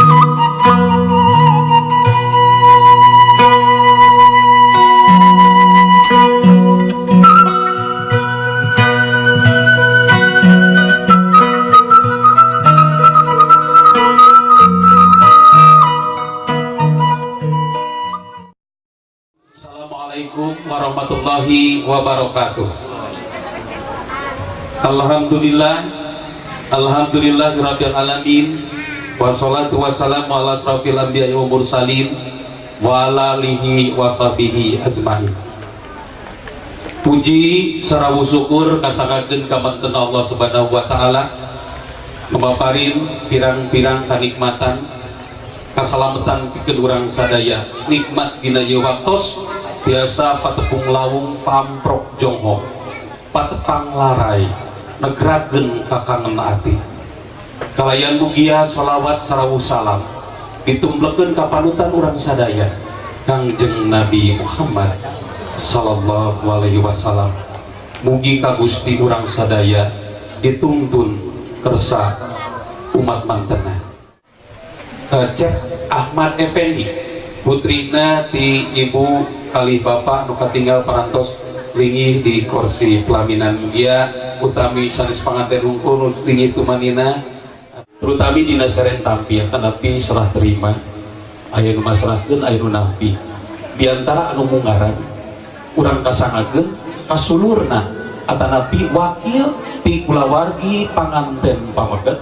Assalamualaikum warahmatullahi wabarakatuh. Alhamdulillah, alhamdulillahirabbil alamin. Wassalatu wassalamu ala asrafil anbiya'i wal mursalin wa ala alihi washabihi ajmain. Puji sarawu syukur kasanggakeun ka manten Allah Subhanahu wa taala, maparin pirang-pirang kanikmatan kasalamatan pikeun urang sadaya. Nikmat dina ieu waktos biasa patepung lawung pamprok jongho patepang larai negrakeun kakangen ati. Kalayan mugia sholawat sarawu salam ditumblekeun ka panutan urang sadaya Kangjeng Nabi Muhammad sallallahu alaihi wasallam. Mugi ka Gusti urang sadaya dituntun kersa umat mantena. Cep Ahmad Effendi putrina ti ibu kali bapak nu katinggal parantos lingih di kursi pelaminan. Mugia utami sanes panganten hungkul nu lingih tumanina, terutami dina seren tampi tetapi serah terima aya nu masrahkeun aya nu nampi. Di antara anu mungaran urang kasangakeun kasulurna atanapi wakil ti kulawargi panganten pameget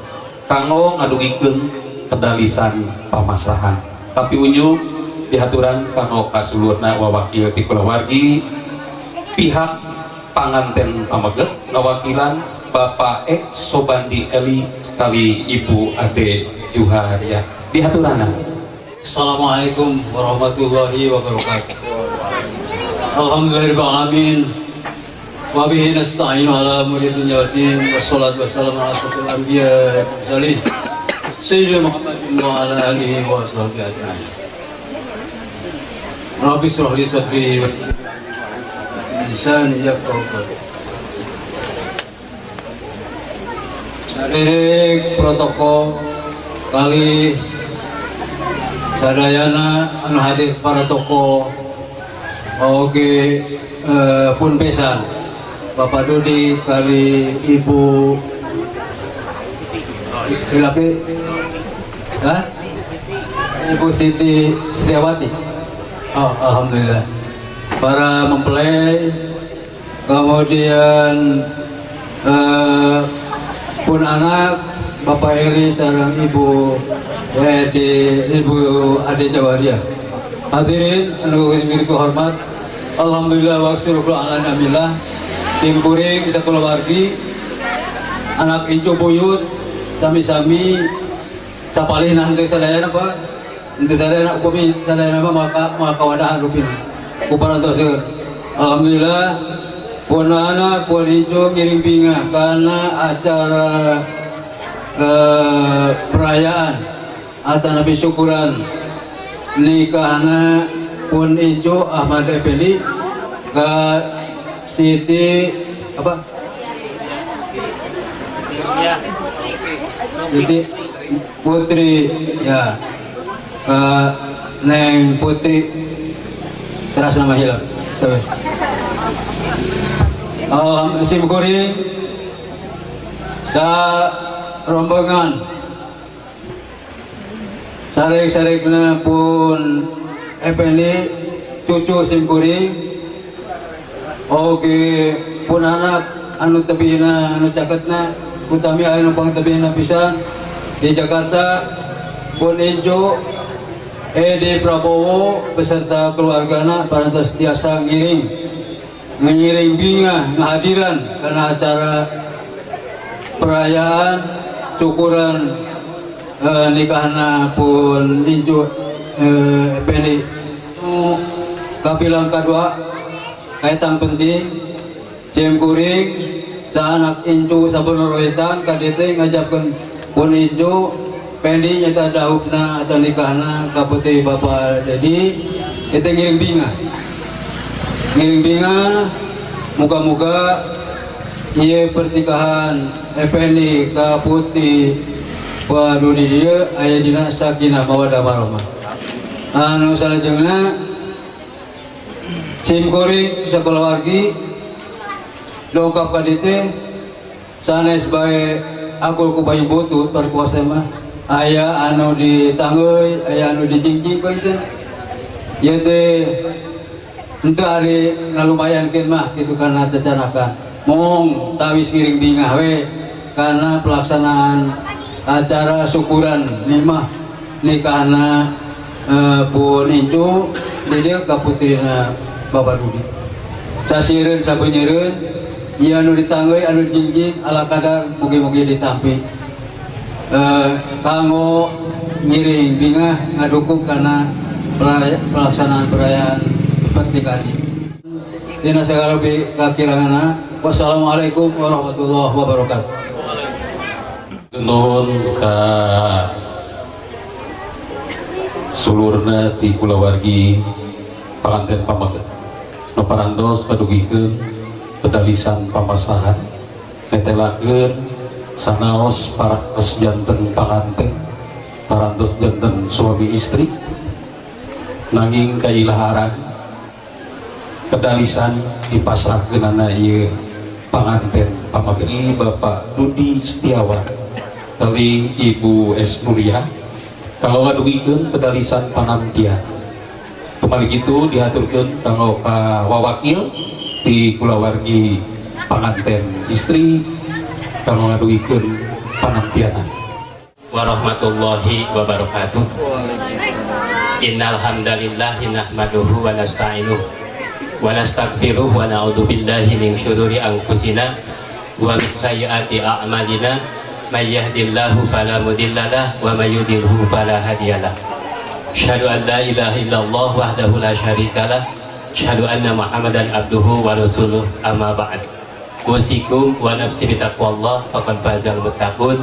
kanggo ngadugikeun kedalisan pamasrahan. Tapi unjuk dihaturan kanggo kasulurna wawakil ti kulawargi pihak panganten pameget ngawakilan Bapak Ek Sobandi Eli kali Ibu Ade Juharia. Dihaturana. Assalamualaikum warahmatullahi wabarakatuh. Alhamdulillahirabbil alamin. Wa bihi nasta'inu ala umuri dunya waddin. Wassalatu wassalamu ala asyrafil anbiya wal mursalin Sayyidina Muhammadin wa ala alihi wa sahbihi ajma'in. Rabbi shrah li sadri wa yassir li amri lisani yafqahu qawli. Saderek protokol kali sadayana anu hadir para tokoh oge pun besan Bapak Dodi kali Ibu Ilapi, hah? Ibu Siti Setiawati. Oh, alhamdulillah. Para mempelai, kemudian pun anak Bapak Eri sareng Ibu Edi, Ibu Ade Jawaria. Hadirin anu milik hormat. Alhamdulillah wa syukur ala namillah. Sim kuring sakulawargi anak incu buyut sami-sami sapalih nanti sadayana Pak. Nanti sadayana upami sadayana maka maka wadahan rupina. Kuparantos. Alhamdulillah pun anak pun incu ngiring bingah karena acara perayaan atau nabi syukuran nikahna pun incu Ahmad Effendi ke Siti apa? Siti Putri ya, ke Neng Putri teras nama hilang. Sampai. Alhamdulillah simkuring sa rombongan sarek-sarekna pun Effendi cucu simkuring oge pun anak anu tebihna anu caketna utami aya nu pangtebihna pisan di Jakarta pun incu Edi Prabowo beserta keluargana parantos tiasa ngiring bingah ngahadiran karena acara perayaan syukuran nikahna pun incu Effendi. Kabilang kadua kaitan penting sim kuring sa anak incu sabenerwetan kadete ngajapkeun pun incu Pendi nyata dahupna atau nikahna ka putri Bapak Dedi itu ngiring bingah. Ngiring bingah muka-muka ieu pernikahan Effendi ka putri Pak Dudi dieu aya dina sakinah mawaddah warahmah. Anu salajengna sim kuring sakulawargi dongkap ka dieu teh sanes bae akul ku banyu butut parikuasa mah aya anu ditanggeuy aya anu dijingjing panten ieu teh henteu ari ngalumayankeun mah kitu kana cacanakan mung tawis ngiring bingah we karena pelaksanaan acara syukuran nimah nikahna pun incu di dieu ka putrina Bapak Dudi sasireun sabeunyereun ieu anu ditanggeuy anu dijingjing ala kadar mugi-mugi ditampi kanggo ngiring bingah ngadukung kana pelaksanaan perayaan pernikahan. Dina sagala kakiranganna. Wassalamualaikum warahmatullahi wabarakatuh. Nuhun ka sulurna ti kulawargi panganten pamaget. Nu parantos padugikeun pedalisan pamasahan netelakeun sanaos parantos janten panganten parantos janten suami istri nanging kailaharan pedalisan dipasrahkeunana ieu panganten pamaget Bapak Dudi Setiawan kali Ibu S Nuriyah kalau ngadugikeun pedalisan panampian. Kembali gitu dihaturkeun kanggo ka wawakil di kulawargi panganten istri kanggo ngadugikeun panampianan. Warahmatullahi wabarakatuh. Innal hamdalillah nahmaduhu wa nasta'inuhu wa nastaghfiruh wa na'udzu billahi min syururi anfusina wa min sayyiati a'malina may yahdihillahu fala mudhillalah wa may yudlilhu fala hadiyalah. Asyhadu an la ilaha illallah wahdahu la syarikalah. Asyhadu anna Muhammadan abduhu wa rasuluh. Amma ba'd. Usikum wa nafsi bitaqwallah faqad fazal muttaqun.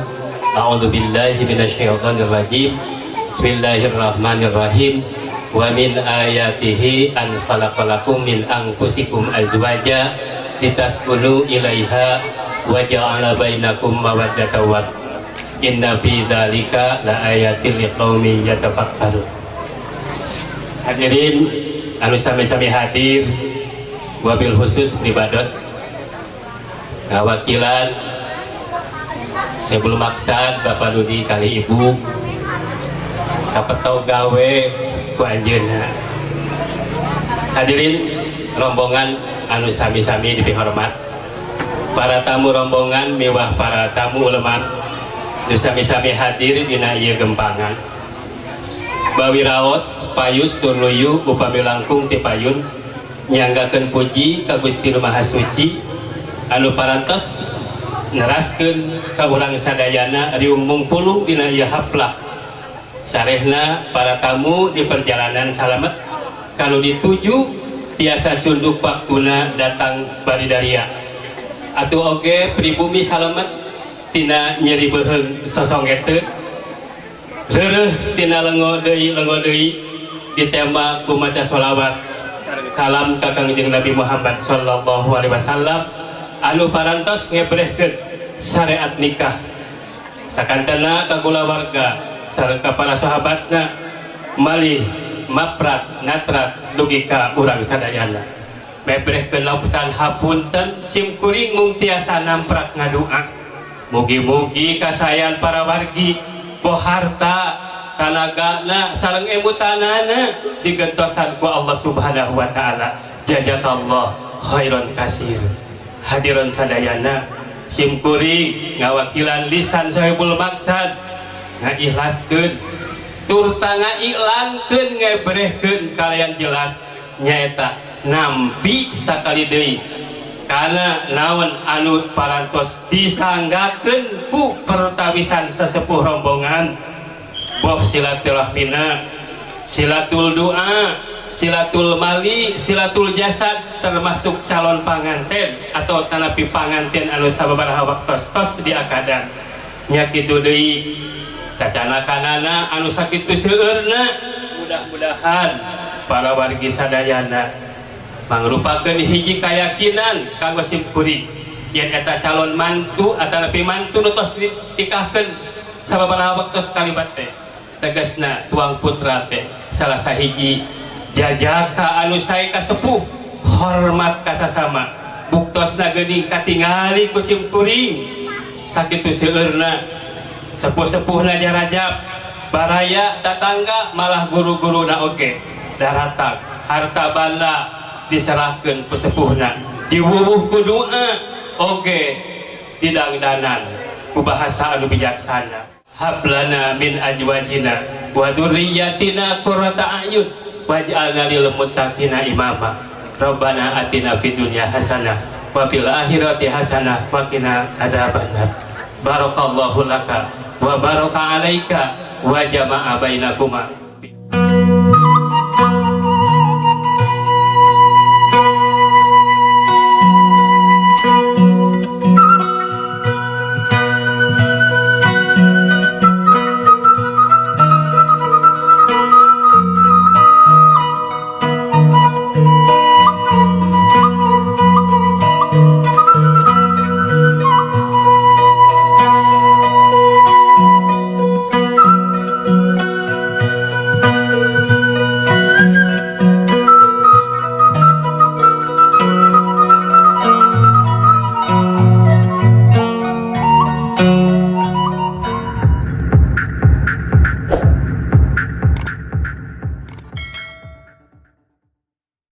A'udzu billahi minasyaitonir rajim. Bismillahirrahmanirrahim. Wa min ayatihi an khalaqalakum min anfusikum azwaja litaskunu ilaiha wa ja'ala bainakum mawaddatan wa inna fi dzalika laayatil liqaumin yatafakkarun. Hadirin anu sami-sami hadir wabil khusus pribados ngawakilan sebelum maksad Bapak Dudi kali Ibu kapetau gawe ku anjeunna. Hadirin rombongan anu sami-sami dipihormat, para tamu rombongan miwah para tamu ulama nu sami-sami hadir dina ieu gempangan. Bawiraos payus tur luyu upami langkung ti payun nyanggakeun puji ka Gusti Nu Maha Suci anu parantos neraskeun ka urang sadayana riung mungpulung dina ieu haplah. Sarehna para tamu di perjalanan salamet kalau dituju tiasa cunduk waktuna datang bari daria. Atuh oge pribumi salamet tina nyeri beuheung sosongeteun reureuh tina lengo deui ditema ku maca sholawat salam ka Kangjeng Nabi Muhammad sallallahu alaihi wasallam anu parantos ngebrehkeun syariat nikah sakantena ka kulawarga sareng ka para sahabatna malih maprat natrat dugi ka urang sadayana mebrehkeun lautan hapunten sim kuring mung tiasa namprak ngadua mugi-mugi kasayan para wargi boh harta tanagana sareng emutanana digentosan ku Allah Subhanahu wa taala. Jazakallah khairan kasir. Hadirin sadayana sim kuring ngawakilan lisan sahibul maksad ngaikhlaskeun turta ngaiklankeun ngebrehkeun kalian jelas nyaeta nampi sakali deui kana naon anu parantos disanggakeun ku pertawisan sesepuh rombongan boh silaturahmina, silatul doa, silatul mali, silatul jasad termasuk calon panganten atau tanapi panganten anu sababaraha waktos tos diakadan nya kitu deui cacana kanana anu sakitu seueurna mudah-mudahan para wargi sadayana mangrupakeun hiji kayakinan kanggo sim kuring yen eta calon mantu atanapi mantu nu tos ditikahkeun Sababaraha waktu kalimat teh tegasna tuang putra teh salah sahiji jajaka anu sae ka sepuh, hormat ka sasama. Buktosna geuning katingali ku sim kuring sakitu seueurna sepuh-sepuhna jarajab baraya tatangga malah guru-guruna oge daratang harta banda diserahkeun ku sepuhna diwuwuh ku doa oge didangdanan ku bahasa anu bijaksana. Hablana min ajwajina wa dzurriyyatina qurrata a'yun waj'alna lil muttaqina imama. Rabbana atina fid dunya hasanah wa fil akhirati hasanah wa qina adzabannar. Barakallahu laka wa baraka alaika wa jama'a bainakuma.